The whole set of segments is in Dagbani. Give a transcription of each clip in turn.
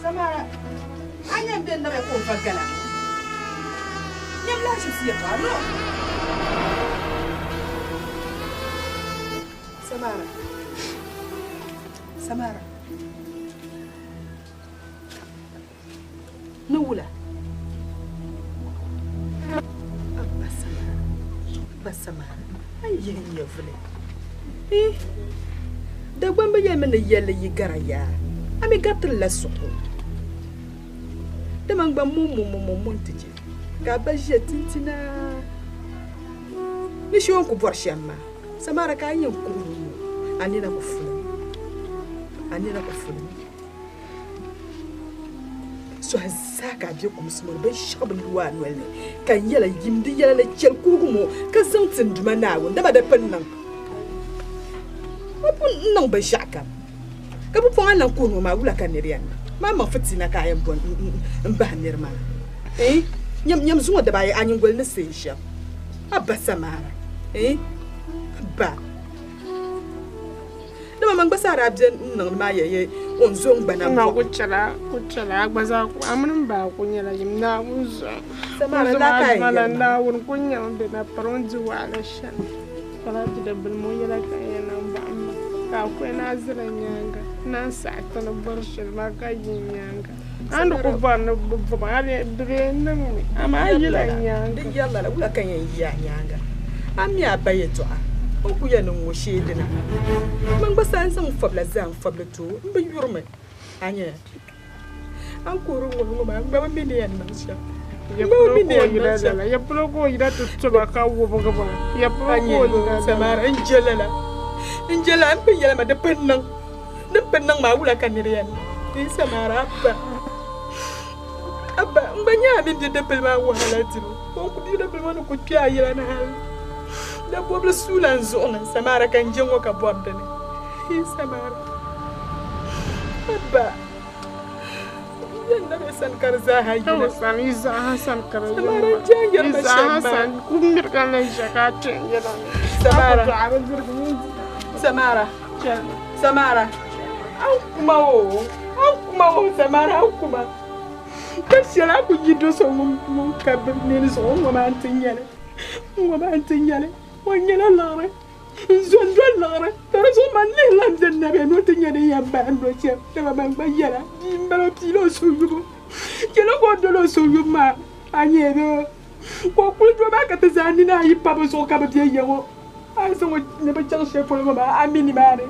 Samara, a nya m-be n-nabia ka o va gala. Nyam lahiʒibisi yɛtɔɣa, no! Samara, Samara. Ni wula? Abba Samara, Abba Samara, a yi yihi nyɛvuli. Ii, Dagbamba yɛlimi ni yɛlli yi gara yaa, a mi garitili la suhu. Dama n gba mɔmɔmɔmɔ nti chɛ ka a ba ʒiya tintina ni shee o ni ku bɔri shɛm maa. Samara ka a yɛn kuhiri ŋɔ, a nina ku fulimi, a nina ku fulimi. Sɔhi zaa ka a be kumsi ŋɔ ni, binshɛɣu bi lu a noli ni, ka n yɛla yim di yɛla ni chɛli kuhigu ŋɔ ka zaŋ ti n Duuma Naawuni, dama di pun niŋ. O pun niŋ binshɛɣukam, ka pumpɔŋɔ a ni lan kuhiri ŋɔ maa, wula ka nir yɛn niŋ? Maa maŋ fitiina ka a yɛn bo m-bahi nir maa? Ɛɛn, nyam zuŋɔ daba ayi a nyiŋgoli ni seei shɛm. A ba Samara, ɛɛn, a ba. Dama man gba saa daa be n-niŋdi maa yɛyɛ o ni zo n-gba na M-ma ku chɛla, ku chɛla, a gba zaa ku, a mini m ba ku nyɛla yim Naawuni zuɣu. Samara, laa ka a yɛn yɛli ma? Naawuni ku nyami bɛ na pari o ni di wahala shɛli. Ka lahi di dabili ma o yɛla ka n yɛn na m-baɣi ma, ka a kuli na zali n nyaaŋa, n naan saɣi ti ni bɔri shɛli maa ka yi n nyaaŋa. A ni ku bɔri ni bɛ bo ma, a di bee niŋmi, amaa a yila n nyaaŋa. Di yɛri lala, wula ka n yɛn yi a nyaaŋa? A mi a ba yɛtɔɣa, o ku yɛn ni ŋ-ŋɔ shee dina. Man gba saa n-zaŋ n fabila zaa n-fabili ti o, m bi yurimi. A nya, a ni kuhiri ŋ-ŋɔ ŋɔ maa, m gba bi mi ni yɛn niŋ shɛm. M gba bi mi ni yɛn niŋ shɛm. Ya polo ka o yina ti to ba ka wubigi ba. Ya polo ka o yina lala. Samara, n je lala. N je lala, m pun yɛli ma di pun niŋ. Din pun niŋ maa wula ka nir yɛn niŋ? Di Samara, Abba, Abba, n gba nya a mini bidibbil maa wahala dibu. O ni ku bidibbil ŋɔ ni ku kpe a yila ni hal da bɔbili suula n zuɣu ni. Samara, ka n je ŋɔ ka bɔri dini? Di Samara, Abba, n yɛn na bɛ sani ka di zaaha yina. Samara, n je a ni yɛri ma shɛm maa. Samara, Samara. Samara, an kuma o, an kuma o, Samara, an kuma. Ka shɛli a ku yi do so ŋun ka bɛ nini zuɣu ŋɔ maa nti nyɛli, ŋɔ maa nti nyɛli, o nyɛla liɣiri, n zo n-doli liɣiri, ka di zuɣu man lihi lan be nabiya ni o ti nya din yɛn bahi n-do shɛm, dama man gba yɛla, bia m-bala o piila o suhuyubu, chɛli ka o doli o suhuyubu maa, a nyɛ bɛ ka o kuli do maa ka ti zaa nina ayi pa bɛ zuɣu ka bɛ be ya ŋɔ. A ni zaŋ o ni bi chaŋ shɛli polo ŋɔ maa, a mi nimaani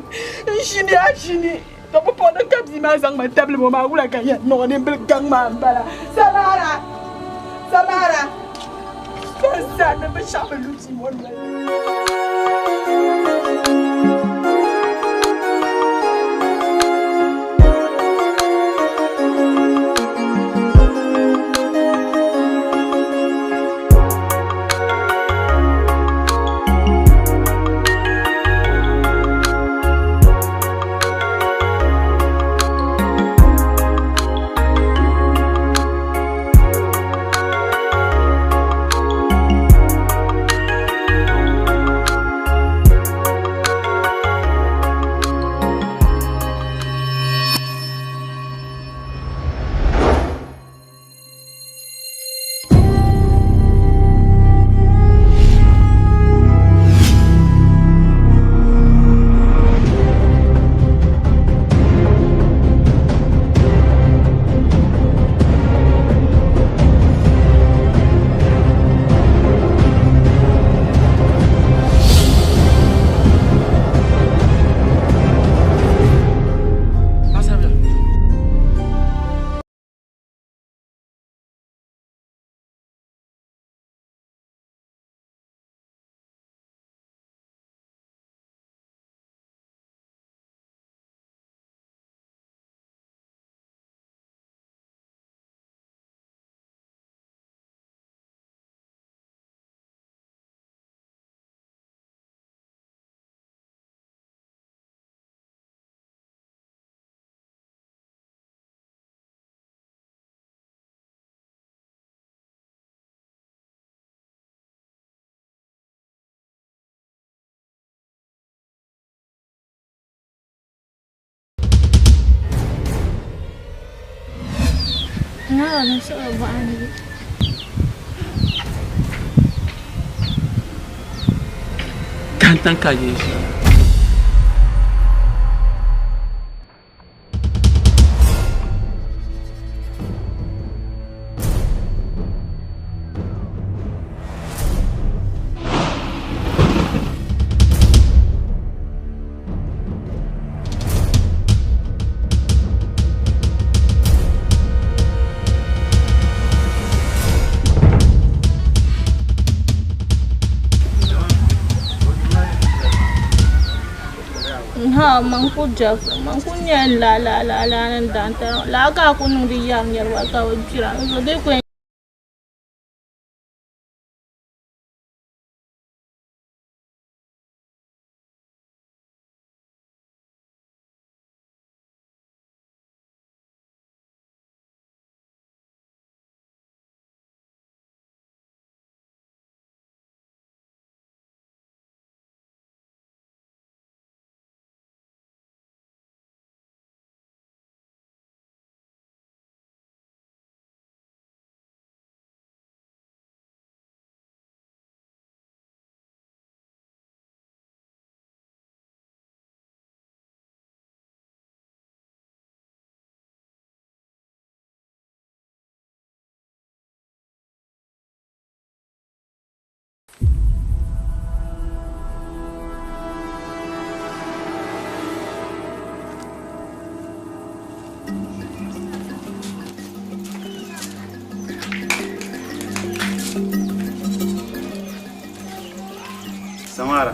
n-ʒini a ʒini. Ka pumpɔŋɔ din ka bia maa zaŋ ma tabili ŋɔ maa, wula ka n yɛn niŋ o nimbili gaŋ maa m-bala? Samara! Samara! Ka n zaa ni binshɛɣu bi lu bia ŋɔ noli ni. Samara ni siɣi bɔɣa ni. Kantan ka yi ʒi. Ha man ku jɛbisi man ku nyɛla laa laa laa laa ni daantali laa ka a ku niŋdi yɛri niriba ka bi gbira di ku yɛn Samara.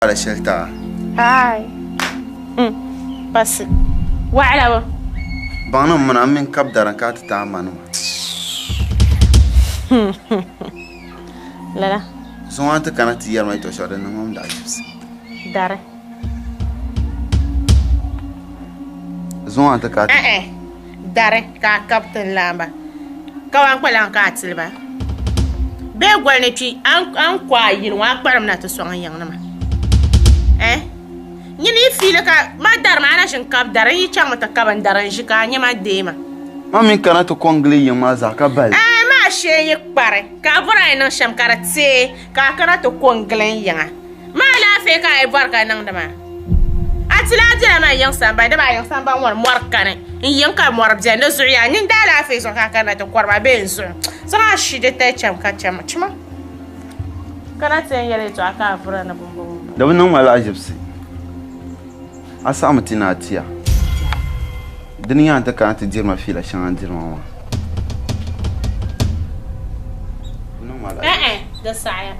Ala shɛli ti a. Hai. Pasi. Waɣila bɔ. Baŋ ni m mini a mini kabi dari ka a ti ti a manima. Lala. Zuŋɔ a ti kana ti yɛri ma yɛtɔɣ shɛli din niŋ ma m daɣijibisi. Dari. Zuŋɔ a ti ka a ti. Eh-eh. Dari ka a kabi ti n laamba. Ka wan kpalaŋ ka a tili ba. Bee goli ni kpi a ni ku a yili ŋɔ a kparim na ti sɔŋ n yiŋnima. Eh? Nyini yi fiili ka ma dari maa a na ʒini kabi dari n yi chaŋmi ti kabi n dari n ʒi ka a nyɛ ma deei ma. Ma mi kana ti kɔŋ gili yiŋ maa zaa ka bali. Eh, maa shee yi kpari ka a bɔri a yi niŋ shɛm ka di teei ka a kana ti kɔŋ gili n yiŋa. Ma alaafee ka a yi bɔri ka niŋdi maa. A tila a bela man yiŋ sambani, dama a yiŋ sambani ŋɔ ni mɔri kani. N yiŋ ka mɔri beni, di zuɣu yaa nyin daa alaafee zuɣu ka a kanna ti kɔri ma bee n zuɣu. Zaŋ a shii di tali cham ka cham chima. Kana ti yɛn yɛli yɛtɔɣa ka a vura ni bumbɔŋɔ. Di bi niŋ ma lahaʒibisi. A saɣimi ti ni a tiya. Dini n-nyɛ a ni ti kana ti diri ma fiila shɛŋa n diri ma maa. Di niŋ ma lahaʒibisi. Ɛɛ, di saɣiya.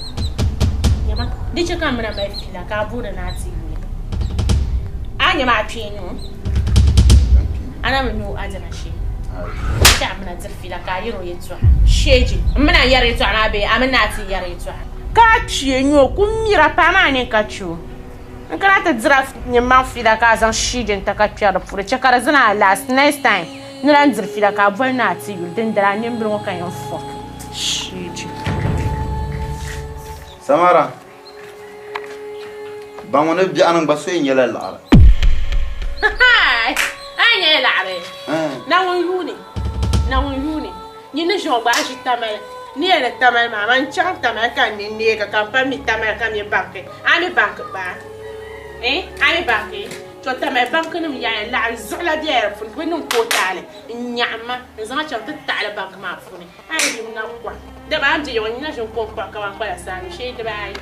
Nyama, di chɛ ka m mina mali fiila ka a booni ni a ti yuli. A nyama a kpee nyu, a na mi nyu a dina shee. Di chɛ a mina diri fiila ka a yɛri o yɛtɔɣa. Sheeji, m mina n yɛri yɛtɔɣa maa bee a mi ni a ti yɛri yɛtɔɣa? Ka a kpee nyɛ o ku mira paɣa maa nini ka chɛ o. N kana ti dira nyini maŋ fiila ka a zaŋ shiijinta ka kpɛri di puuni chɛ ka di zina a last next time ni lahi diri fiila ka a boli ni a ti yuli dindali a nimbili ŋɔ ka yɛn fɔki shiiji. Samara, Ba ŋɔ ni biɛɣuni gba so yɛn nyɛla liɣiri. A yɛn nyɛla liɣiri? Na ŋun yuuni, na ŋun yuuni. Nyin ni ʒi ŋɔ gba a ʒi Tamale. N ni yɛli ni Tamale maa, man chaŋ Tamale ka n nini neegi ka m pa mi Tamale ka mi banki. A mi banki kpaa? Eh, a mi banki? To Tamale bankinim yaɣiya laɣiri zuɣula bela di puuni ka bɛ niŋ kootaali n-nyaɣim ma n-zaŋ a chaŋ ti taɣili banki maa puuni. A yi yim na kɔhi, dama a ni be ya ŋɔ, nyin na ʒini ko n-kpuɣi kaman kpala saani shee dibaayi,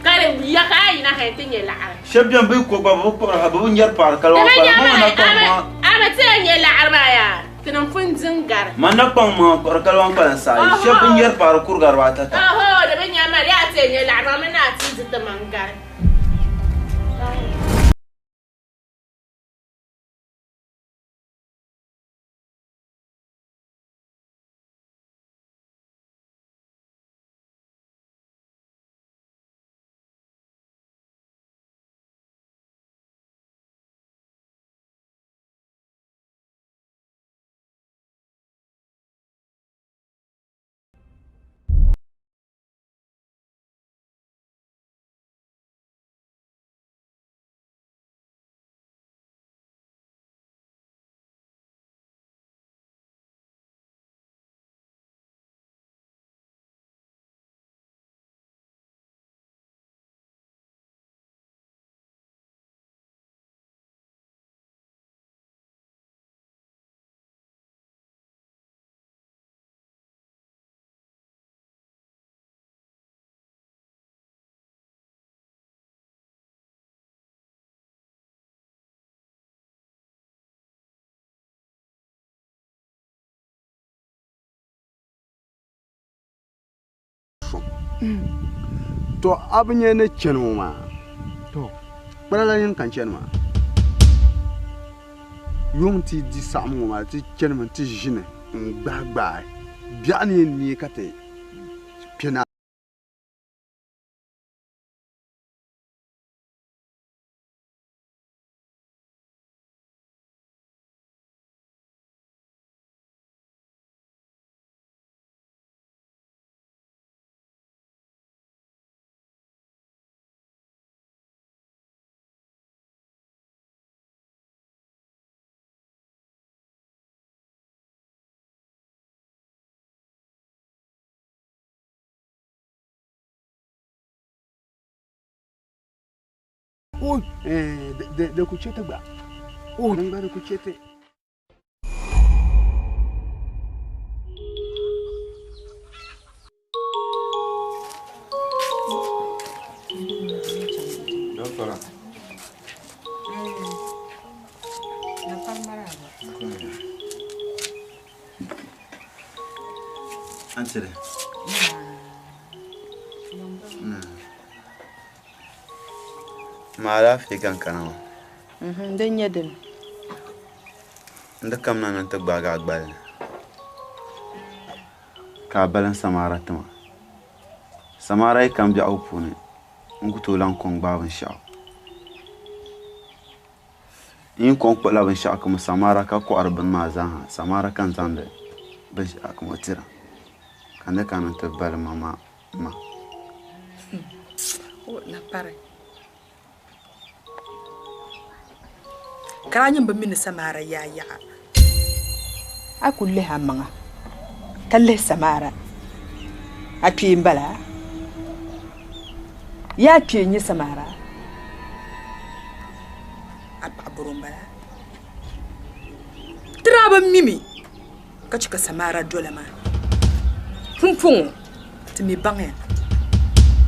ka di ya ka a yina hal nti nya laɣiri. Shɛba beni bɛ yi ko gba bɛ bi kpuɣiri hal bɛ bi nyari paɣiri kali wan kpala. Man na kpaŋ maŋa. A mi ti yɛn nya laɣiri maa yaa, tinim pun di n-gari. Man na kpaŋ maŋa kpuɣiri kali wan kpala n-saɣi. Shɛba bi nyari paɣiri kuriga dibaata ta. Oho, di bi nya ma, di yaa ti yɛn nya laɣiri maa mi ni a ti di ti maŋ gari. To a bi nyɛ ni chani ŋɔ maa to kpala la yini ka n chani maa yuŋ ti di saɣim ŋɔ maa ti chanimi ti ʒini n gbahi gbaai biɛɣu ni yɛn neei ka ti kpe na. Di ku chɛ ti gba. Din gba di ku chɛ ti. Ma alaafee ka n kana maa. Din nyɛ dini? N di kamina ni n ti gbaagi a gbali ni ka a balim Samara ti ma. Samara yi kam biɛhigu puuni n ku tooi lahi kɔŋ gbaai binshɛɣu. N yi kɔŋ kpuɣila binshɛɣu kama Samara ka kɔhiri bini maa zaaha Samara ka n zaŋdi binshɛɣu kama tira ka n di kana ni n ti balim ma maa ma. Ka a nyin bi mi ni Samara yaa yaɣa. A ku lihi a maŋa ka lihi Samara, a kpee m-bala? Yaa kpee n-nyɛ Samara? A paɣa bɔro m-bala? Ti daa bi mi mi ka chɛ ka Samara dola maa. Pumpɔŋɔ ti mi baŋya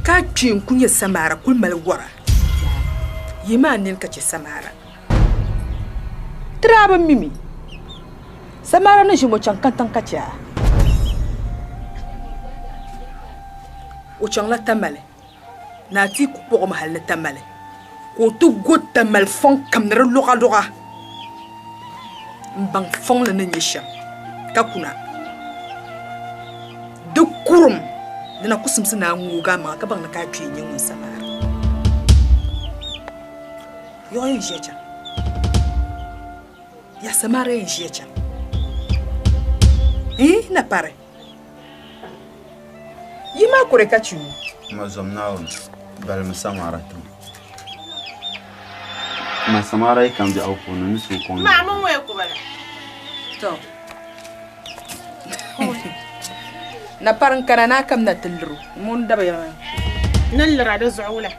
ka a kpee n-ku nyɛ Samara kul mali wɔra. Yihimi a nini ka chɛ Samara. Ti daa bi mi mi Samara ni ʒi ŋɔ chaŋ kantiŋ ka chɛ a. O chaŋla Tamale ni Atiku kpuɣimi hal ni Tamale ka o ti go Tamale fɔŋ kam ni di luɣaluɣa m-baŋ fɔŋli ni nyɛ shɛm ka kuna. Di kurim Di na ku simsi ni a ŋoog a maŋa ka baŋ ni ka a kpee n-nyɛ ŋun Samara. Yɔɣu yɛn ʒiya chaŋ. Ya Samara yɛn ʒiya chaŋ. Ii, na pari. Yi maa kuri ka chi o. Ma zom Naawuni, balimi Samara tiŋ. Ma Samara yi kam biɛhigu puuni n ni suhu kɔŋ Maa mi ŋɔ ku bala. To. Na pari n kana ni a kam na ti liri o. Ŋun dabiya maa. Ni lira di zuɣu wula?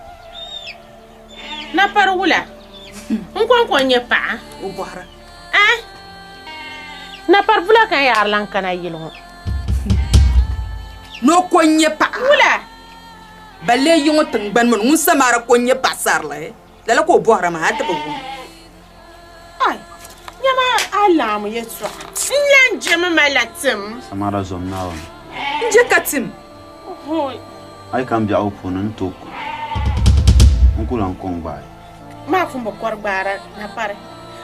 Na pari wula? N kɔŋko n-nyɛ paɣa. O bɔhira. Eh? Na pari bula ka n yaɣiri lan kana yili ŋɔ. Ni o ko n-nyɛ paɣa. Wula? Ba lee yi ŋɔ tiŋgbani ŋɔ ni ŋun Samara ko n-nyɛ paɣisarili. Lala ka o bɔhira maa, a ti bi wum. Ai, nyama alaamu yɛtɔɣa. N lan je mi malila tim. Samara zom Naawuni. N je ka tim. Hoi. A yi kam biɛhigu puuni n tooi ku. N ku lan kɔŋ gbaai. Maa pun bi kɔri gbaara na pari.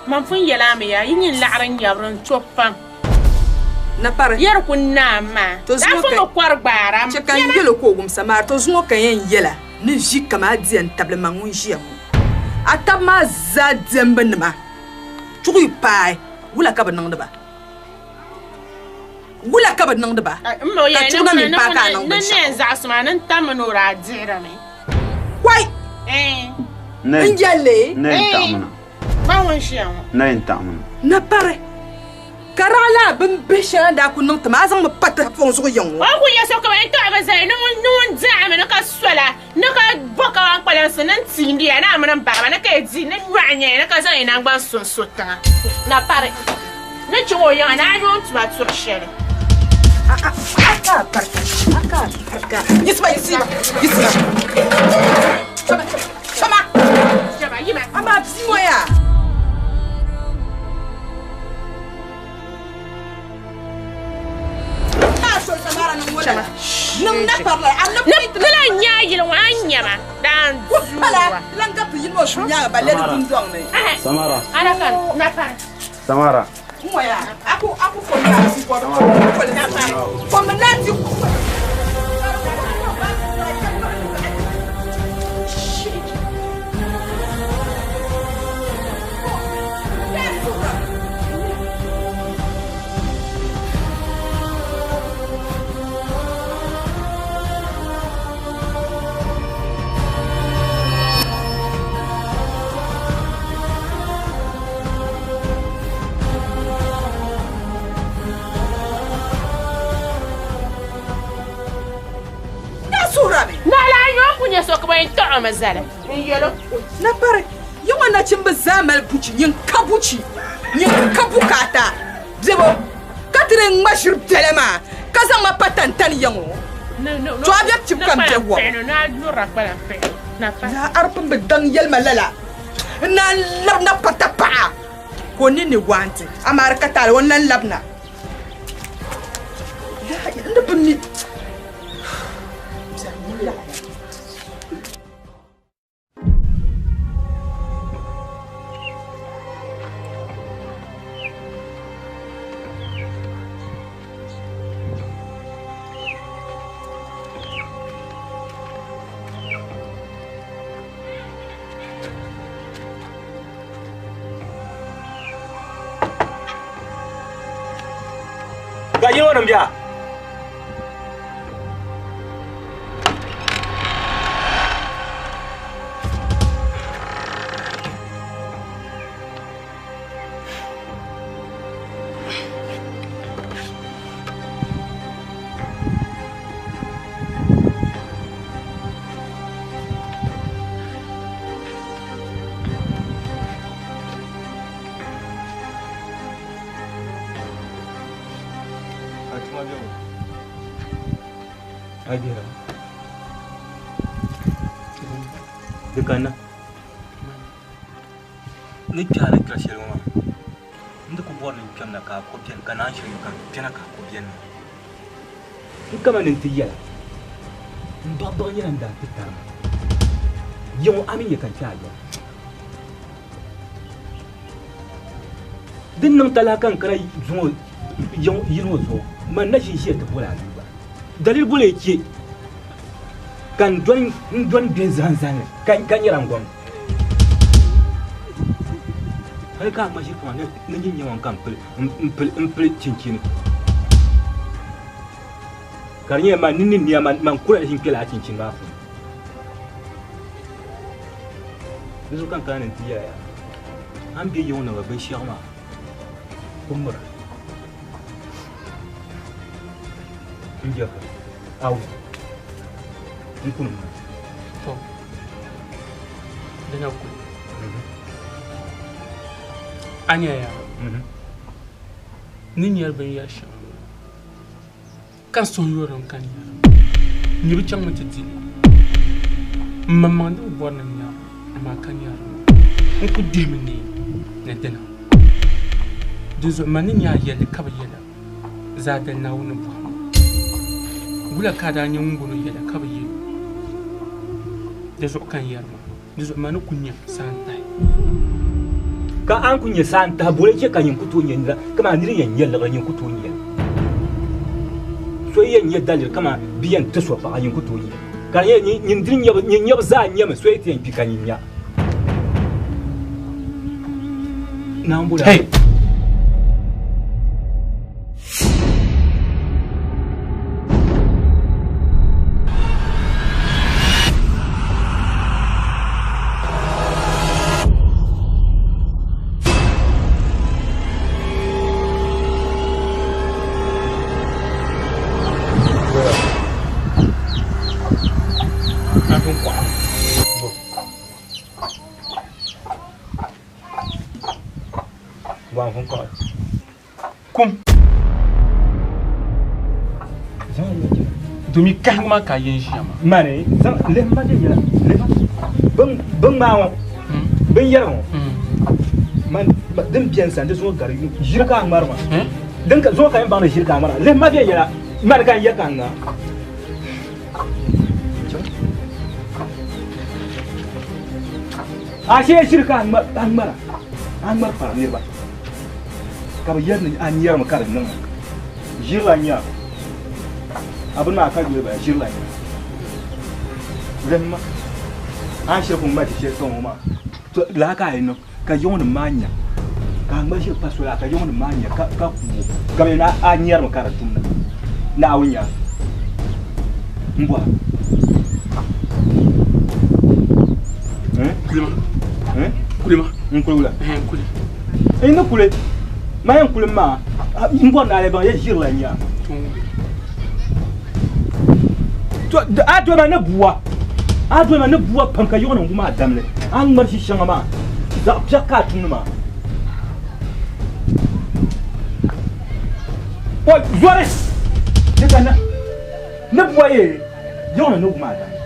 Man pun yɛl a mi yaa, yi nyin laɣiri n nyabiri n to pam. Na pari. Yɛri ku naam maa. To zuŋɔ Daa pun bi kɔri gbaara. Chɛ ka n yɛl o ka o wum Samara, to zuŋɔ ka n yɛn yɛl a ni ʒi kaman a diya n-tabili ma ŋun ʒiya ŋɔ. A tab maa zaa diɛmbu nima chuɣu yi paai, wula ka bɛ niŋdi ba? Wula ka bɛ niŋdi ba? Ka chuɣu na mi paai ka a niŋ binshɛɣu? Wai! N yɛli na pari ka raɣa laa bin bihi shɛŋa daa ku niŋ ti ma, a zaŋmi pa ti fɔŋ zuɣu yiŋ ŋɔ. O ku nyɛ so ka bɛ taɣi bi zali ni ŋun diɛmi ni ka sola ni ka bo ka wan kpalansi ni n-tiindi ya ni a mini m baaba ni ka yi di ni nyɔɣu nyɛya ni ka zaŋ yi naŋgban so n-so tiŋa na pari ni chaŋ o yiŋa ni a nyo n-tuma turi shɛli. A ka parika, a ka parika. Yiɣisima, yiɣisima, yiɣisima. Chama, chama. Chama, yima. Amaa bia ŋɔ yaa. Ni lan nya a yili ŋɔ, a ni nya ma daan duuwa. Samara. Samara. Samara. Naɣila a yɔŋ ku nyɛ so ka bɛ yɛn taɣi o mi zali. N yɛl o. Na pari, yi ŋɔ nachimba zaa mali buchi, nyin ka buchi, nyin ka bukaata bebo, ka ti di ŋma ʒiri biɛla maa, ka zaŋ ma pa tantani ya ŋɔ. To a bɛbu chibu ka m be wɔbu. Yaa a di pun bi daŋ yɛli ma lala, n naan labina pata paɣa, ka o ninni waanti, amaa di ka taali o ni lan labina. Yaa n di bi mi. Ga yino nim biya. Di kanna ni kpɛha ni kpɛri shɛli ŋɔ maa n ti ku bɔri ni n kpɛm na ka a ko beni ka naan shiri ka n kpɛna ka a ko beni maa n kama ni n ti yɛla n baɣibaɣi nyɛla n daa ti tari ma ya ŋɔ a mi nya ka n kpɛ a yɛla din niŋ talahi ka n kana zuŋɔ yili ŋɔ zuɣu man na ʒin ʒiya ti boli a yuli gba dalili boli yi chɛ Ka n doli n doli bihi zan zani ka ka nyɛla n gom. Hali ka a ŋma ʒiri kaman ni ni nyɛ ŋun ka n pili n pili n pili chinchini. Ka di nyɛla man ni ni nia man man kula ʒin kpɛla a chinchini maa puuni. Di zuɣu ka n kana ni n ti yɛli ya a ni be yiŋ niŋdi binshɛɣu maa ku mira. N jɛfa aw n kuni maa. To dina kuli a nya yaa ni nyɛri binyɛri shɛŋa ka n suhu yuri n ka nyɛri n yi bi chaŋmi ti dili n maŋmaŋ din bɔri ni n nyari amaa ka nyari n ku dihimi neei ni dina dinzuɣu man ni nya a yɛlli ka bi yɛla Zaadali Naawuni ni bɔhim ma, Wula ka a daa nya ŋumbɔŋɔ yɛla ka bi yɛl o? Di zuɣu ka n yɛri maa, di zuɣu man ni ku nya saa n-tahi. Ka a ni ku nya saa n-tahi, boli chɛ ka nyin ku tooi nya nira kaman nir yɛn nya liɣiri, nyin ku tooi nya li. So yi yɛn nya daliri kaman bɛ yɛn ti so paɣa, nyin ku tooi nya li. Ka di nyɛla nyin dini nyabu, nyin nyabu zaa nyami, so yi ti yɛn kpi ka nyin nya. Naawuni boli a. Hey! Kum. Domi kahiŋ maa ka a yɛn ʒiya maa. Mani zaŋ lihi ma din yɛla lihi bin bin ŋmaa ŋɔ bin yɛri ŋɔ man din bɛni sani di zuŋɔ gari yuun ʒiri ka a ŋmari maa din ka zuŋɔ ka yɛn baŋ ni ʒiri ka a ŋmara lihi ma viɛnyɛla mani ka n yɛ ka n ŋmaa. A shee ʒiri ka a ŋmara a ŋmari pari niriba ka bi yɛri ni a nyɛrimi ka di niŋ ʒirila nya a bini maa ka yuli bala ʒirila nya lihima a ni shiri pun ŋmari ti shɛli sɔŋ ŋɔ maa to laa ka a yi niŋ ka yiŋ nim maa nya ka a ŋma ʒiri pa soli ka yiŋ nim maa nya ka kuo ka bi yɛli ni a nyɛrimi ka di tumda Naawuni nya n bɔha Kulima kulima n kuli wula n kuli n ni kuli ma yɛn kuli maa n bɔri ni a lee baŋ ya ʒirila nya a doli ma ni bua a doli ma ni bua pam ka yiɣi niŋ maa damli a ni ŋmari ʒi shɛŋa maa zaɣ biɛɣu ka a tumdi maa o zɔri di ka na ni bua ye yiɣi ni gu maa damli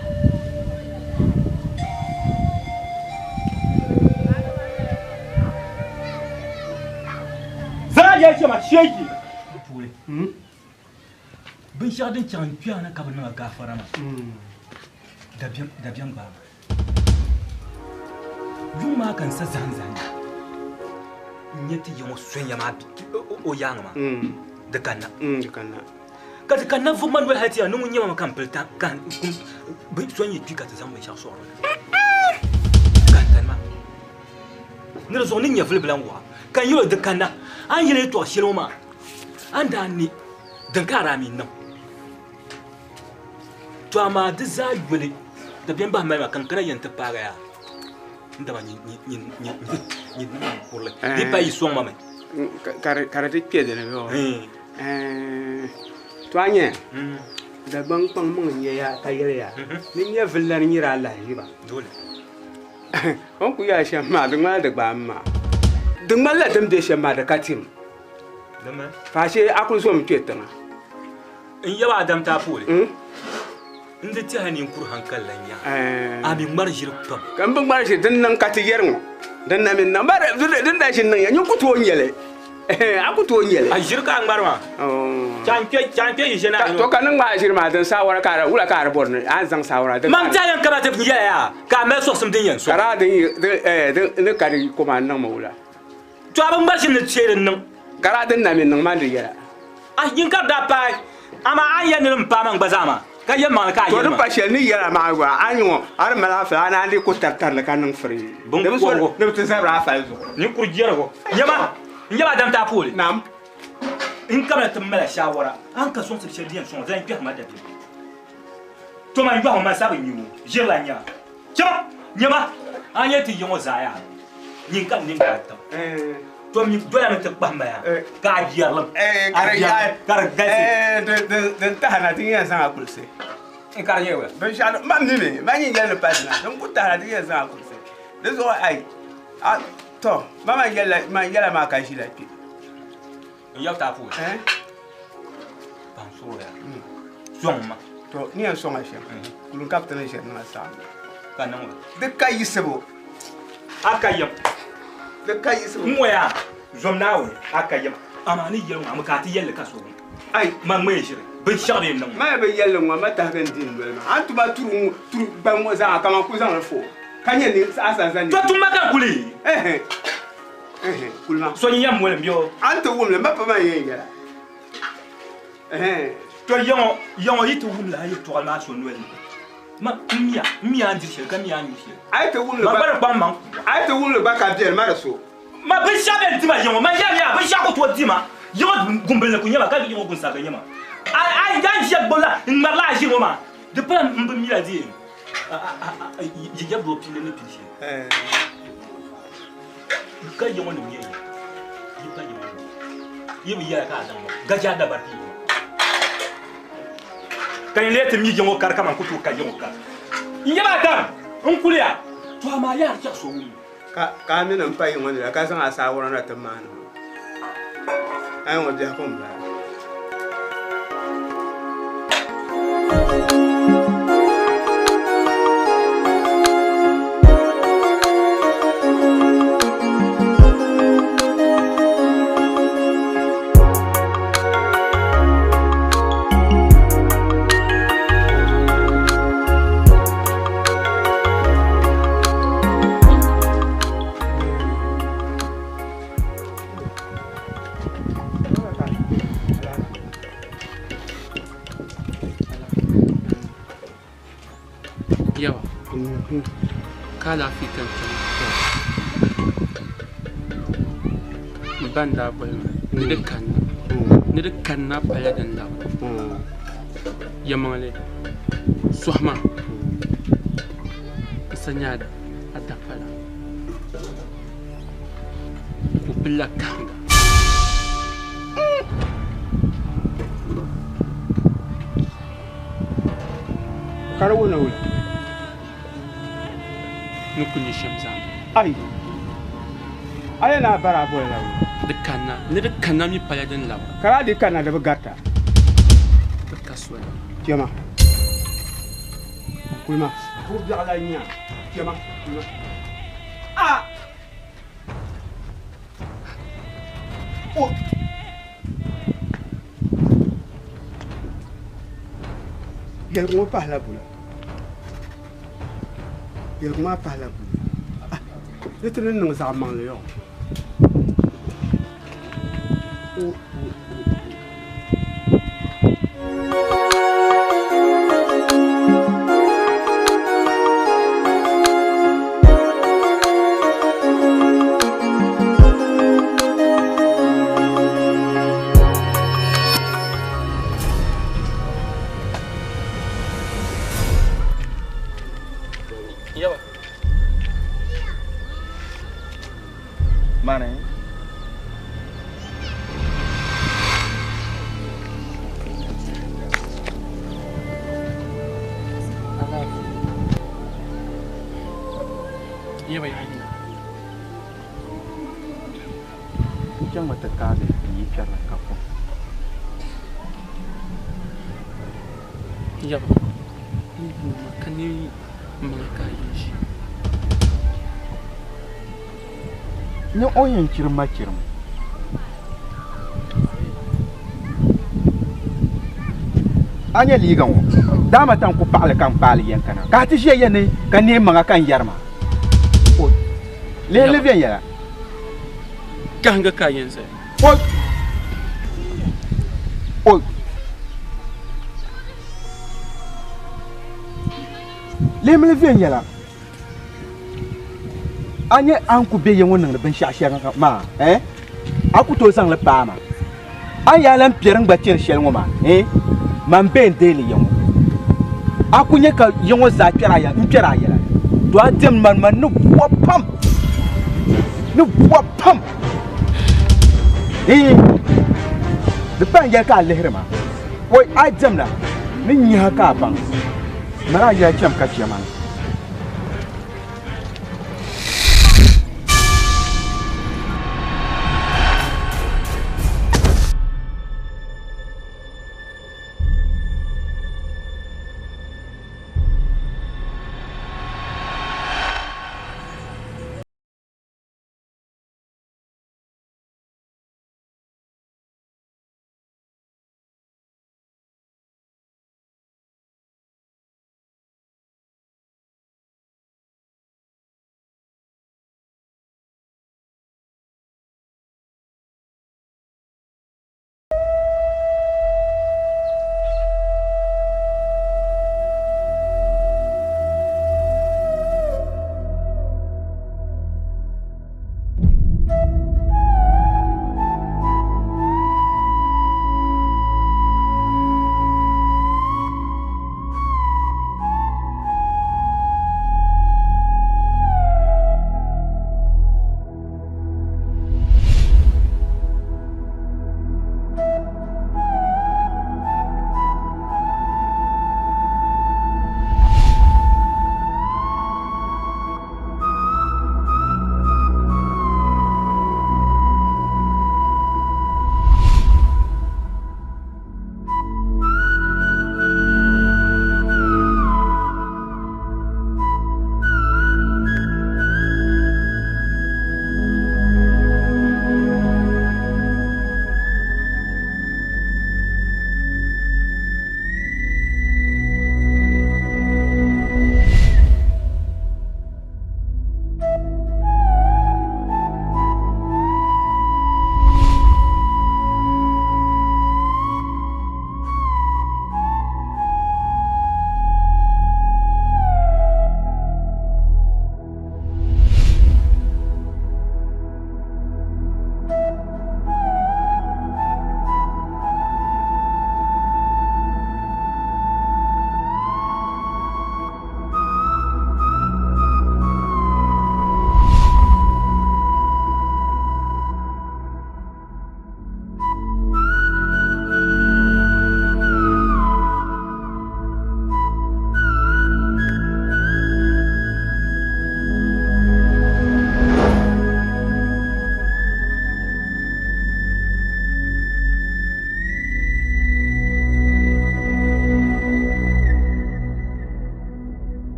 zaa ya chɛ ma sheegi puuli Binshɛɣu din chaŋ n kpɛɣu na ka bi niŋ a gaafara maa, dabiɛm gbaai ma. Yuŋ maa ka n sa zahim zahim n nya ti ya ŋɔ sonya maa o yaaŋa maa di kanna. Ka di kanna vugi ma noli hali ti ya ni ŋun nyɛ ma ka n pili ka so n yi kpi ka ti zaŋ binshɛɣu sɔɣiri ka n tani maa. Ni di zuɣu ni nyɛvili bi lan wɔɣa ka n yɛl o di kanna a ni yɛli yɛtɔɣ shɛli ŋɔ maa a ni daa ni din ka a daa mi niŋ. To amaa di zaa yoli dabiɛm bahi mali ma ka n kana yɛn ti paagi a n dama nyin niŋ kurili di pa yi sɔŋ ma mi. Ka di ti kpe di ni bee? To a nya Dagbaŋ kpaŋmaŋ n-nyɛ ya ka yɛli ya ni nyɛvili lan nyiri alahiziba. Dole. O ni kuli yɛli shɛm maa di ŋmanila di gbaai m maa. Di ŋmanila din be shɛm maa di ka tim. Faashee a kuli zomi kpe tiŋa. N yaba Adam Taapooli, n di tɛha ninkuri hankali la nya a mi ŋmari ʒiri pam. Ka m bi ŋmari ʒiri, din niŋ ka ti yɛri ŋɔ, din na mi niŋ, din daa ʒi niŋ ya, nyin ku tooi nya li. A ku tooi nya li. A ʒiri ka a ŋmari maa. Chaŋ kpe yi ʒe naa. To ka ni ŋmaai ʒiri maa din saawara ka a wula ka a di bɔri ni a ni zaŋ saawara din. Man tɛha yɛn kana ti yɛla yaa ka a mali sɔŋsim din yɛn sɔŋ. Ka daa din ni ka di ko maa niŋ ma wula. To a bi ŋmari ʒim ni shee din niŋ. Ka daa din na mi niŋ ma di yɛla. A nyin ka di daa paai, amaa a ni yɛli ni din paai man gba zaa maa. Ka yɛlimaŋli ka a To yɛli di ma. pa shɛli ni yɛla maa gba a ni ŋɔ a di mali afali a naan di ku tari tarili ka niŋ firii. Binkɔbigu. Ni bi ti zabiri afali zuɣu. Ninkuri jɛrigu. Nyama n nyɛba Adam Taapooli. Naam. N kabila ti mala shaawara a ni ka sɔŋsiri shɛli di yɛn sɔŋ zaŋ kpɛhi ma dabiɛm. To man yɔhim man sabi n-nyɛ o ʒirila n-nyɛ a. Chama nyama a nyɛ ti ya ŋɔ zaa yaa nyin ka n nini daa tim. To mi doya mi ti kpahi ma yaa ka a jɛrilim a jɛrilim ka di galisi. Din tahi na ti yɛn zaŋ a kulisi. N ka di nyɛ wula? Binshɛɣu ma mi mi ma nyin yɛli ni pali na din ku tahi na ti yɛn zaŋ a kulisi. Di zuɣu ai a to ma man yɛlila man yɛla maa ka ʒila kpe. N yab Taapooli. Ban suɣuri yaa. Sɔŋ ma. To ni yɛn sɔŋ a shɛm kulin ka bi ti ni ʒiri niŋ a saɣim. Ka niŋ ba. Di ka yiɣisibu. A ka yɛm. Di ka yiɣisibu. N ŋɔ yaa zom Naawuni a ka yɛm. Amaa ni yɛli ŋɔ a mi ka a ti yɛlli ka so wum. Ai. Man ŋmee ʒiri binshɛɣu din niŋ. Ma bi yɛlli ŋɔ ma tahigi n di n doli ma. A ni tuma turi ŋɔ turi gbaŋ ŋɔ zaŋ a kaman ku zaŋli fo ka nyɛ ni a san zaŋ To tumma ka n kuli. Ɛhɛn. Ɛhɛn kuli ma. So nyin yɛn moli m bɛ o. A ni ti wum li ma pa man yɛn yɛla. Ɛhɛn. To yaŋɔ yaŋɔ yi ti wum li a yɛltɔɣali maa so noli ni. Ma n miya n miya a ni diri shɛli ka miya a ni nyuri shɛli. A yi ti wum li Ma gba gba di kpaŋ maŋ kuwa. A yi ti wum li gba ka biɛri ma di so. Ma binshɛɣu bɛn di ma yaŋɔ man yɛli yaa binshɛɣu ku tooi di ma yaŋɔ gumbilli ku nyɛ ma ka yaŋɔ gunsarigi nyɛ ma. A a yi daa ʒiya gbubi la n ŋmarila a ʒiri ŋɔ maa di pala m bi mi la di yi yɛbi o pilli ni pili shɛli. Ka yaŋɔ nim nyɛ yi yi pa yaŋɔ nim yi bi yɛla ka a zaŋ ma gaja dabari ti yi ka yin lee ti mi yaŋɔ kari kaman ku tooi ka yaŋɔ kari n yɛba Adam n kuliya to amaa yaa chɛɣu so wum Ka ka a mini n pa yiŋɔ ni la ka zaŋ a saawara na ti maani ma. A yiŋɔ biɛhigu m-bala. Yawa ka alaafee ka n kpɛma n ba n daa boli ma ni di kanna ni di kanna pala din labi yɛlimaŋli sɔhima n sa nyɛ a dapala ka o pilila kahinga. Ka di wuna wula? Ni ku nyɛ shɛm zaa. Ai! A yɛn ni a bari a boli la wula? Di kanna, ni di kanna mi pala din labira. Ka daa di kanna di bi garita. Di ka soli. Kpɛma. Kulima. Ko biɛɣu la nya. Kpɛma. Kulima. A! O! Yɛligu ŋɔ pahila bula. Yɛligu maa pahila bula. Ah, di ti ni niŋ zaɣ maŋli yɔɔ. O, o, o, o. Yawa. Mani. Yawa ya hanya. Chaŋ mi ti kaagi n yi kpɛrina ka kum. Yawa. Ni yuuma ka ni maŋa ka a yi ʒi. Ni o yɛn chirim ma chirim. A nyɛ liiga ŋɔ dama tan ku paɣali ka n kpaali yɛn kana ka a ti ʒiya yɛn ni ka neei maŋa ka n yɛri ma. O lihili viɛnyɛla. Kahinga ka a yɛn zaya. O o. Lihimli viɛnyɛla. A nya a ni ku be ya ŋɔ niŋdi binshɛɣu shɛŋa maa, eh? A ku tooi zaŋ li paai ma. A ni yaa lan kpɛri n gba chani shɛli ŋɔ maa, eh? Man bee n-deei li ya ŋɔ. A ku nya ka ya ŋɔ zaa kpɛri a yɛla, n kpɛri a yɛla. To a diɛmdi man man ni bɔb pam, ni bɔb pam. Eh, di pa n yɛli ka a lihiri ma. Oi, a diɛmda ni nyahi ka a baŋ. Mali a yɛla cham ka chɛ ma.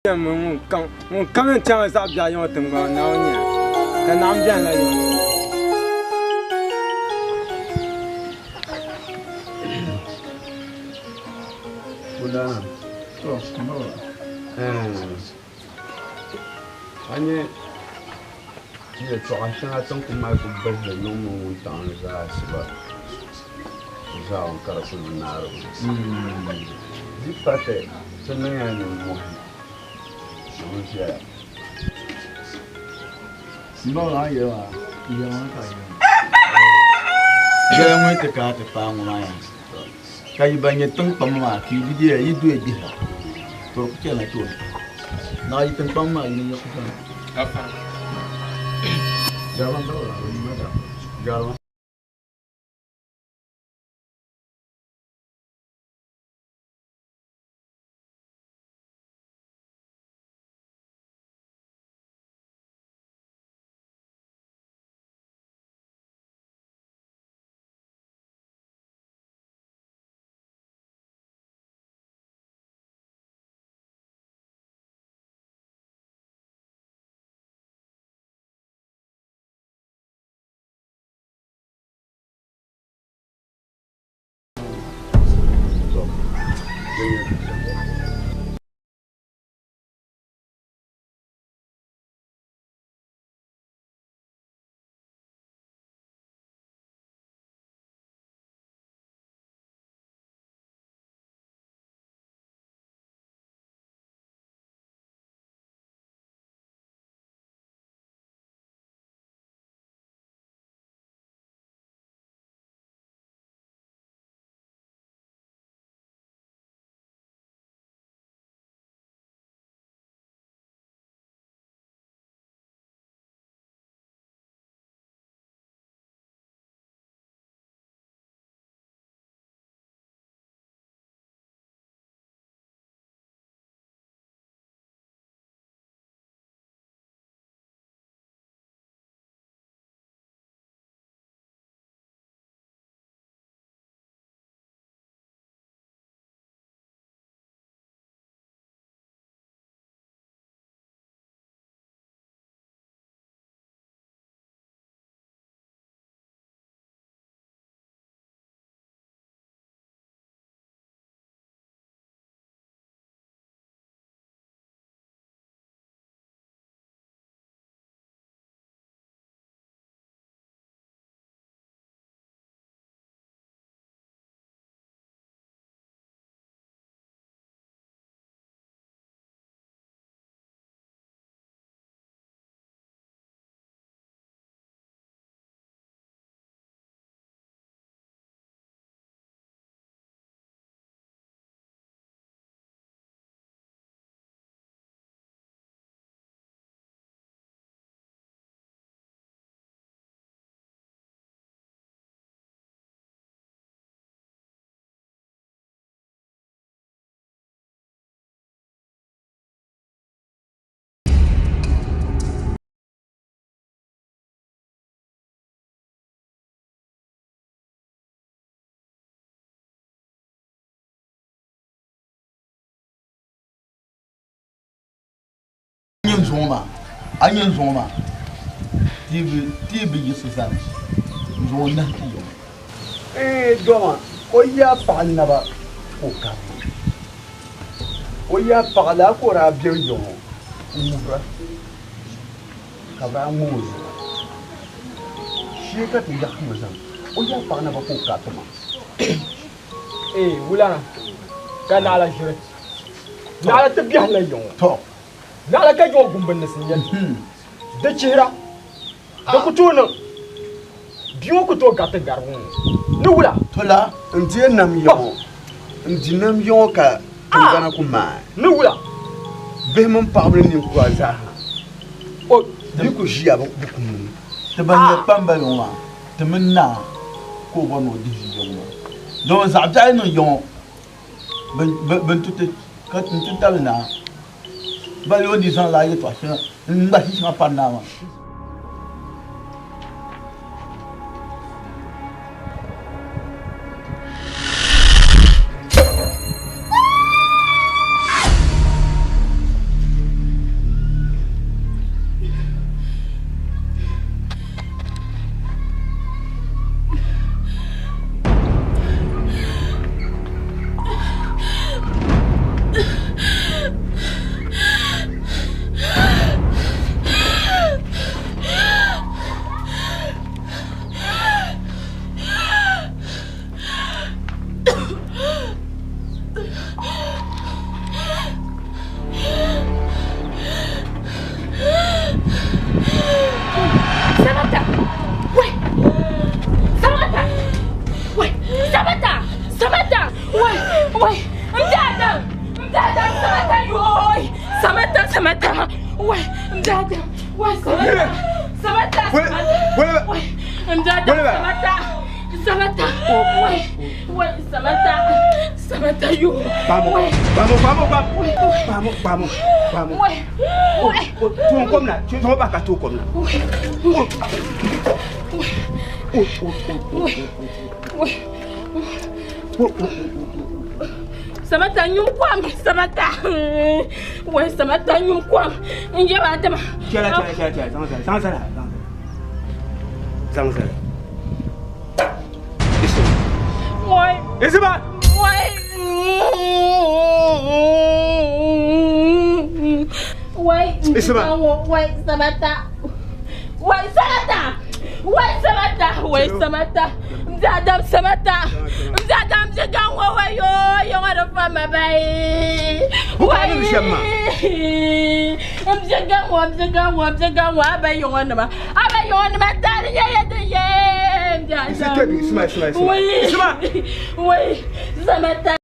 Yɛmmi ŋun kam yɛn chaŋ zaɣ biɛɣu yiŋɔ tiŋgbɔŋ Naawuni nya, ka naɣim beni la yiŋɔ. A nya yɛltɔɣa shɛŋa ti ni ku mali ku bahili niŋ mini wuntaŋ ni zaa asiba zaawuni ka di kuli bi naari Di pa ti ti niŋya nimmɔhi ni o viɛla. M ba ŋɔ a ni yɛli maa, yɛli maa ka a yɛli maa. Yɛla ŋɔ yi ti kana ti paai ŋɔ maa yaa ka yi ban nyɛ tiŋkpamba maa ka yi bi deera yi doya gbihira to di ku chanila tooni. Naɣ yi tiŋkpamba maa yini n-yɛ ku zani. Garima. Nyɛ n zuŋɔ maa a nyɛ n zuŋɔ maa ti yi bi yiɣisi zani n zuŋɔ nahi ti yiŋɔ. Ee doma o yaa paɣa naba ka o karima o yaa paɣa laa ka o daa be yiŋɔ n ŋubira ka bɛ daa ŋma o zuɣu shee ka ti yaɣisimi zaŋ o yaa paɣa naba ka o kariti ma. Ee wulana ka naɣila ʒiri naɣila ti biɛhi la yiŋɔ naɣila ka yiŋɔ gumbinisi n-nyɛ li di chihira di ku tooi niŋ bia ŋɔ ku tooi gariti garibu ŋɔ ni wula. To la n deei nam yiŋɔ n di nam yiŋɔ ka tiŋgbana ku maai ni wula. Bihi mini paɣaba ni ninkura zaaha bɛ ku ʒiya bɛ kummi. Ti ban nyɛ kpamba yiŋɔ maa ti mini naa ka o bɔri ni o dihi ʒiya ŋɔ maa. Domi zaɣ biɛɣu yi niŋ ya ŋɔ bɛ ni ti ka n ti tabili naa bali o ni zaŋ lala yɛltɔɣa shɛŋa n-ŋmahi shɛŋa pari naa maa. Mdada, wai Samata. Samata. Wai, mdada Samata. Samata. Wai, wai Samata. Samata yo. Vamos, vamos, vamos, vamos, vamos, vamos. Wai, wai. Tu kom na, tu ba ka tu kom na. Wai. Wai. Samata nyum kwam, Samata. Wai Samata nyum kwam. Nje ba dama. Chala chala chala chala, zang zala, zang zala, zang zala. Wai. Isiba. Wai. Wai. Isiba. Wai Samata. Wai Samata. Wai Samata. Wai Samata. Mzadam Samata. Mzadam Zigango wai yo yo wada fama bai. Wai Mzama. Mzigango mzigango mzigango abai yo wana ma. Abai yo wana ma tani ye ye ye. Mzadam. Isma isma isma. Wai. Isma. Wai Samata.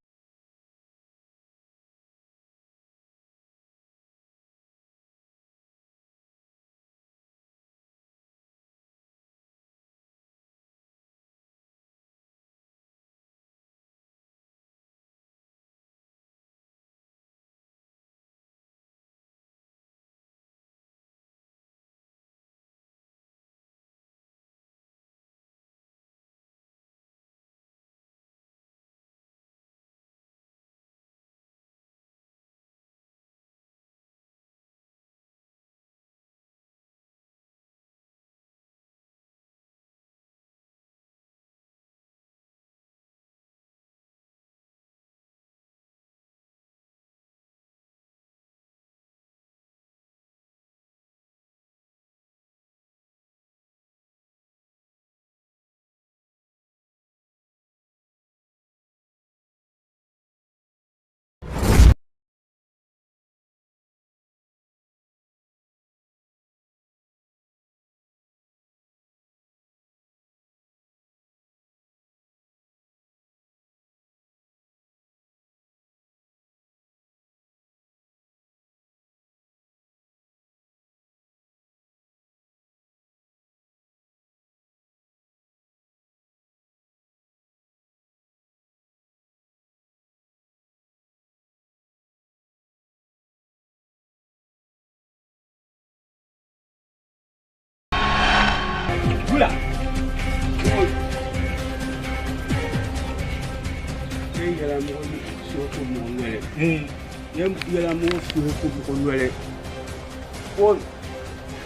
Wula.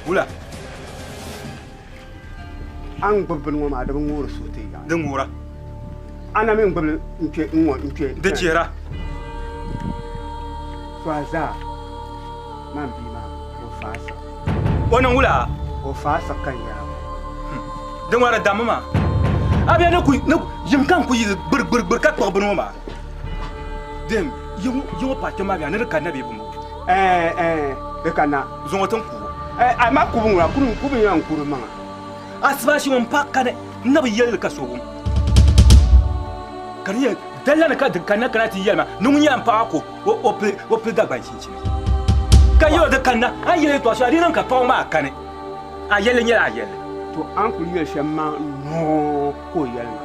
Wula. An gbubi ŋɔ maa di bi ŋoori so ti ya. Di ŋoora. Ana mi gbubi n kpe n ŋɔ n kpe. Di chera. So a zaa man bia maa o faasa. O niŋ wula? O faasa ka n yɛra. Di ŋɔri dammi maa. A bɛ ne ku ne yim kan ku yi gbir gbir gbir ka kpuɣi bini ŋɔ maa. Dem yiŋɔ pa kpɛ maa bɛ ni di kanna bee bumbu. Di kanna. Zuŋɔ ti n kubu. A ma kubu ŋuna kuru kubu yɛn kuru maŋa. Asibaasi ŋɔ n pa kani n na bi yɛlli ka so wum. Ka di nyɛ dala ni ka di kanna kana ti yɛli ma ni ŋun yɛn paɣa ko o pili Dagban chinchini. Ka yɛli di kanna a ni yɛli yɛltɔɣa shɛli a di niŋ ka paɣa maa kani a yɛlli nyɛla a yɛlli. To an kuli yɛli shɛm maa nɔɔ ka o yɛli ma.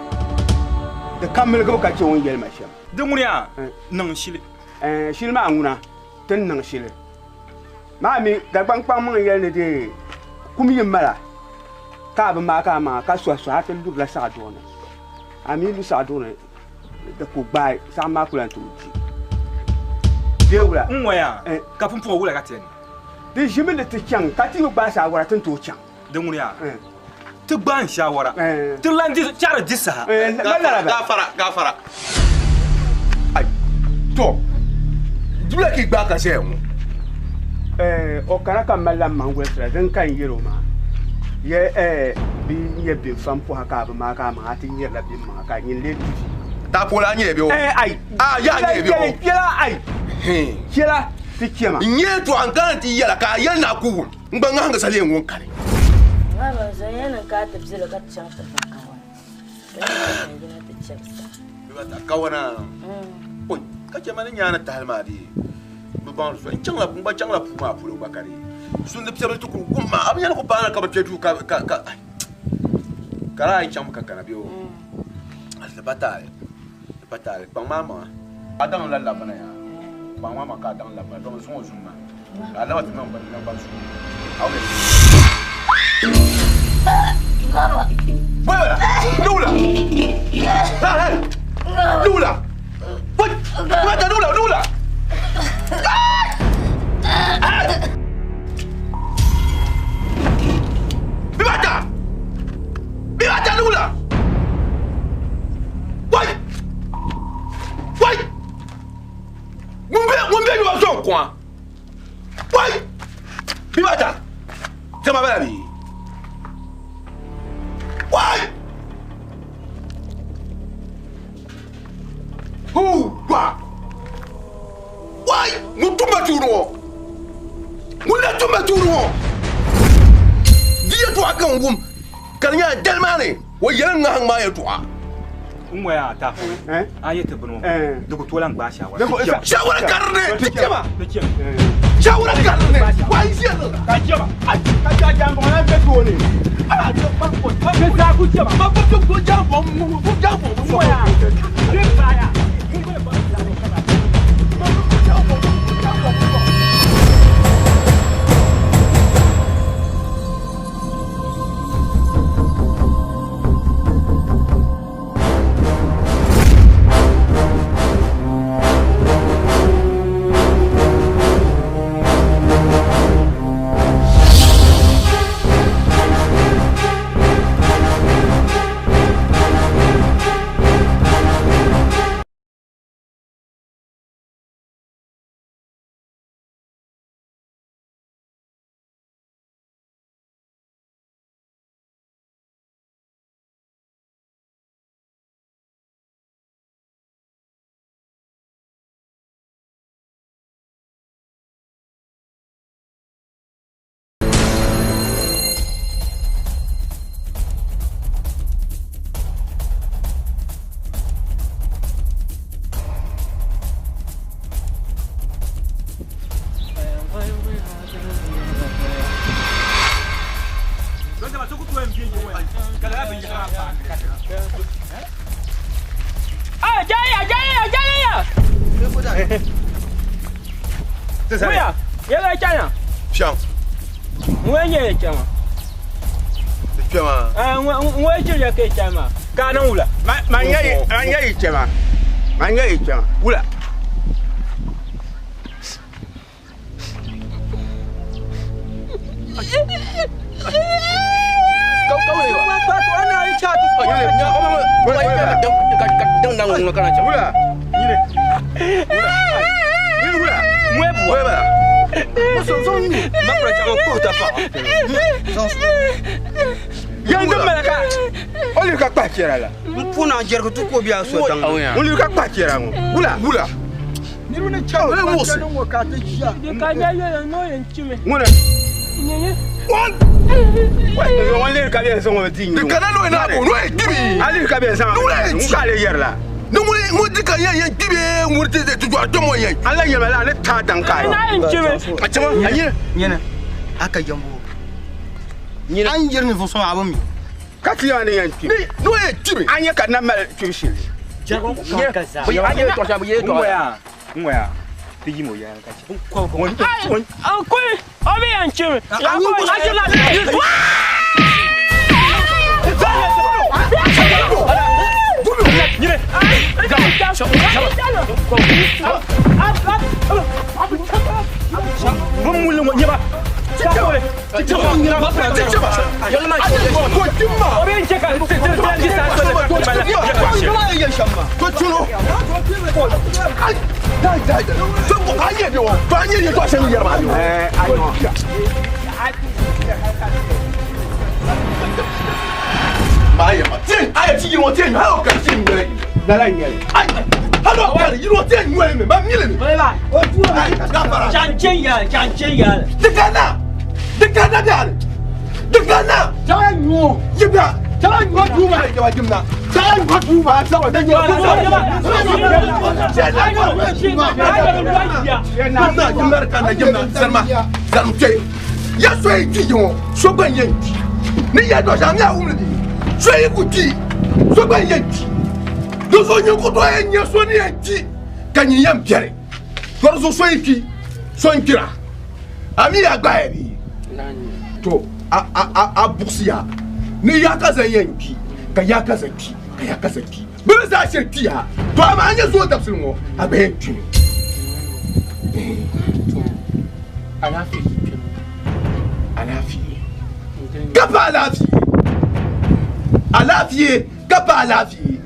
Di ka miligibu ka chɛ o ni yɛli ma shɛm. Di ŋuni yaa niŋ shili. Shili maa ŋuna ti ni niŋ shili. Maa mi Dagban kpaŋmaŋ yɛli ni dee kum yi mala ka a bi maai ka a maŋa ka sɔhi sɔhi a ti lurila saɣa duɣu ni. A mi lu saɣa duɣu ni di ku gbaai saɣa maa ku lan tooi di. Dee wula. N ŋɔ yaa ka pumpɔŋɔ wula ka ti yɛn niŋ. Di ʒimi ni ti chaŋ ka ti bi gbaai saawara ti ni tooi chaŋ. Di ŋuni yaa ti gbaai n shaawara ti lan di chaɣari di saha. Gaafara gaafara. Ai to dibila ki gbaai ka ʒɛya ŋɔ. O kana ka mali la maŋ wolisira din ka n yɛli o maa ye bi nyɛ bin fam pɔha ka a bi maai ka a maŋa a ti nyɛrila bin maŋa ka nyin lee tuti. Taapooli a nyɛ bɛ o. Ai. A ya nyɛ bɛ o. Kpɛla ai. Kpɛla ti chɛma. N nyɛ tɔɣa n kana ti yɛla ka a yɛli ni a ku wum n gba ŋahingi sa lee ŋun kani. Baba zɔya ni ka a ti bili ka ti chaŋ ti va kawana. Ka yina ti chɛbisa. Kawana. Oi ka chɛ ma ni nyaana tahali maa di bi baŋ so n chaŋla n gba chaŋla puu maa polo gba ka di Sundi piɛbili ti ku wum ma a bi nyɛli ku paana ka bi kpɛ duu ka ka ka ka daa yi chaŋmi ka kana bɛ o di pa taali di pa taali kpaŋ maa maŋa a daŋ la labina yaa kpaŋ maa maŋa ka a daŋ labina dɔm zaŋ o zum maa ka a laba ti niŋ bini naŋgban suuni a wuli Bɔyɔla, Nula, Nula, Nula, Nula. Bibata! Bibata Nula! Wai! Wai! Ŋun be nyɔɣu sɔŋ kuŋa. Wai! Bibata! Zama bala bi. Wai! Huwa! Wai! Ŋun tumba tuuni ŋɔ! Ŋun na tumba tuuni ŋɔ! Di yɛtɔɣa ka n wum ka di nyɛla dali maa ni o yɛli ŋahiŋ maa yɛtɔɣa. N ŋɔya a ta a yɛ ti bini ŋɔ di ku tooi lan gbaai shaawara. Shaawara karili ni ti chɛma. Shaawara karili ni wa n ʒiya niŋ. Ka chɛma. Ka chɛ jambɔŋ la bɛ tooni. Bɛ zaa ku chɛma. Ba ku ku jambɔŋ ku jambɔŋ n ŋɔya. Bɛ baaya. Wuya, yɛla chana. Fiɛŋ. Ŋun nyɛ chama. Ti kpɛma. Ŋun chiri ya ke chama. Ka niŋ wula. Ma nyɛ yi chama. Ma nyɛ yi chama. Wula. Wula. Wula. Wula. Yan din mala ka o liri ka kpahi chɛra la. N puuni a jɛrigi ti ko bɛ a so daŋ N liri ka kpahi chɛra ŋɔ. Wula. Wula. Niriba ni chaŋ kpa ŋɔ ka ti ʒiya. Di ka nya yɛla n'o yɛn chimi. Ŋuni. Ŋun liri ka bɛ zaŋ o di Di kana n'o ye n'a bɔ n'o ye dibi. A liri ka bɛ zaŋ. N'o ye N k'ale yɛrɛ la. Ni ŋuni ŋun di ka yɛn yɛn dibi ŋuni ti ti jɔ a tɔmɔ yɛn. Ala yɛlɛ la ale t'a dan k'a ye. N'a yɛn chimi. A caman a ye. Nyɛna a ka jambo an yɛri ninvuɣu so maa a bi mi Ka ti yɛn ni yɛn kpi. Ni n'o ye dibi. An yɛ ka na mali kpibu shɛli. N ŋɔya n ŋɔya ti yim o yɛla ka chɛ. An kuli o bɛ yɛn chimi. A ko a jira. Ŋun ŋulli ŋɔ nyɛba. O bɛ yɛn chɛ ka ti ti sa so Ya so yi kpi yiŋɔ so gba n-yɛn kpi. Ni yɛli tɔ shɛli a mi a wum li bee? So yi ku kpi so gba n-yɛn kpi. Di zuɣu nyin ku tooi yɛn nya so ni yɛn kpi ka nyin yɛn biɛri. To di zuɣu so yi kpi so n-kpira. A mi a gbaaya bee? To a a a a buɣisiya ni yaakaza yɛn kpi ka yaakaza kpi ka yaakaza kpi. Bɛ mi zaa shiri kpiya. To amaa a nya zuɣu dabisili ŋɔ a gba yɛn kpimi. Alaafee yi kpɛm. Alaafee ka pa alaafee. Alaafee ka pa alaafee.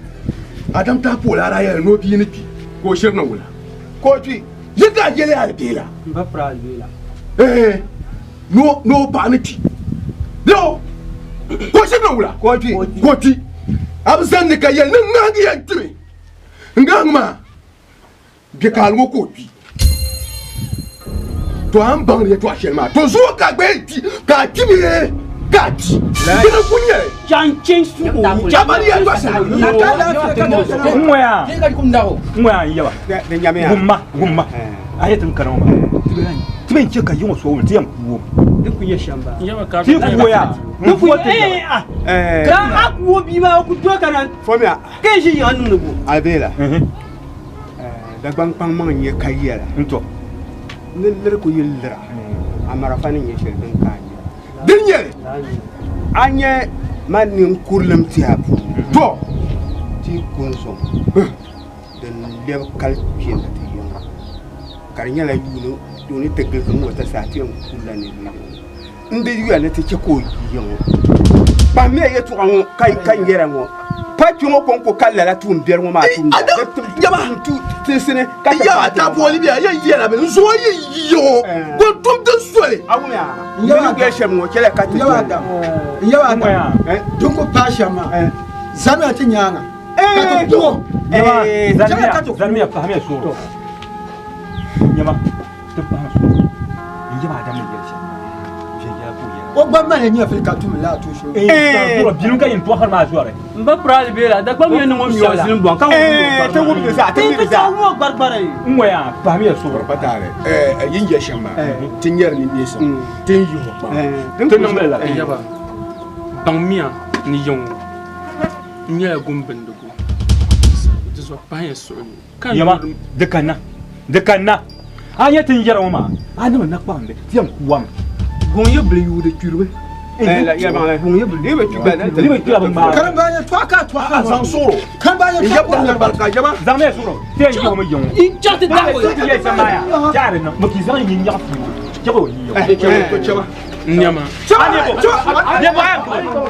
Adam tahi pooli a daa yɛli ni o bia ni kpi ka o shiri ni wula? Ka o kpi. Yi ka a yɛli alibeela? M ba piri alibeela. Ɛɛ, ni o paɣa ni kpi. Bɛ ka o shiri ni wula? Ka o kpi. Ka o kpi. A bi zani ni ka yɛli ni ŋahingi yɛn kpimi. N ŋahingi maa, bɛ kaali ŋɔ ka o kpi. To a ni baŋdi yɛtɔɣa shɛli maa, to zuɣu ka a gba yɛn kpi, ka a kpi bee ka a kpi. Dini n-kul nyɛ li. A baŋdi yɛtɔɣa shɛli? N-ŋɔya, n-ŋɔya n-yaba. Wumma, wumma. A yɛ ti ni kana ŋɔ maa, ti bɛn chɛ ka yi ŋɔ so wum, ti yɛn ku o. Ti ku o yaa. N ku o ti yaba. Ka a ku o bia maa, o ku tooi kana ka yi ʒi yiŋa niŋdi bo. Albeela. Dagbaŋ kpaŋmaŋ n-nyɛ ka yɛla. N-to. Ni liri ku yi lira, a marafa ni nyɛ shɛli din ka a nyɛ. Din nyɛ li. A nyɛ man ninkurilim tiha puuni. To. Ti ku n-zɔŋ din lɛbi kali kpe na ti yiŋa ka di nyɛla yuuni yuuni ti gili ŋɔ ti saha ti yɛn kurila niriba yiŋa. N di yuya ni ti chɛ ka o yi yiŋa. Kpahimmiya yɛtɔɣa ŋɔ ka n yɛra ŋɔ, pa kpe ŋɔ kɔŋko ka lala tuumbiɛri ŋɔ maa tumda. Di tum tinsi ni ka ti Yaha, paai ti ŋɔ maa. taapoli bɛ a yɛn yɛla mi, n zuɣu yi yi ŋɔ, ka o tum ti soli. A wumya? N ni yɛli shɛm ŋɔ, chɛliya ka ti N yaba doli. Adam, n yaba Adam, din ku paai shɛm maa, zamiya ti nyaaŋa ka ti ku o. Chɛliya ka ti ku o. Zanimiya pahimiya suɣulo. Nyama, ti pahim suɣulo. N yaba Adam ni yɛli shɛm maa, viɛnyɛla ka o yɛla. O gba mali nyɛvili ka tum laa tuun shɛli. Bilim ka yin tɔhiri maa zɔri. N ba piri alibeela, Dagbaŋ yɛn niŋ o mi o zini bɔŋ ka wum o Ti wum di zaa, ti mi di zaa. Ti wum o gbargbara yi. N ŋɔya, pahimiya suɣulo. Pa taali, yin yɛli shɛm maa, ti nyari ni neesim, ti ni yihi o kpaŋ. Ti niŋ li lala. Yaba, baŋmiya ni yiŋ ŋɔ n nyɛla gumbindigu. Di zuɣu pahiya suɣulo. Ka n Yaba, yuri di kanna, di kanna. A nya ti ni yɛri ŋɔ maa, a niŋ nakpaŋdi, ti yɛn ku wa mi. Guŋ yi bili yuudi kpiribi. Guŋ yi bili Karimba nyɛ tɔɣa ka tɔɣa A zaŋ suɣuro. Karimba nyɛ N tɔɣa yab dahi barika yaba. Zaŋmiya suɣuro, ti yɛn yihi o mi yiŋ ŋɔ. N chaŋ ti dahi o. Ti yɛli shɛm maa yaa, jaari niŋ, bɛ ki zaŋ yi nyaɣi fiili o, chɛ ka o yi yiŋ. N nyama. A nebo, a nebo a yɛn ku o.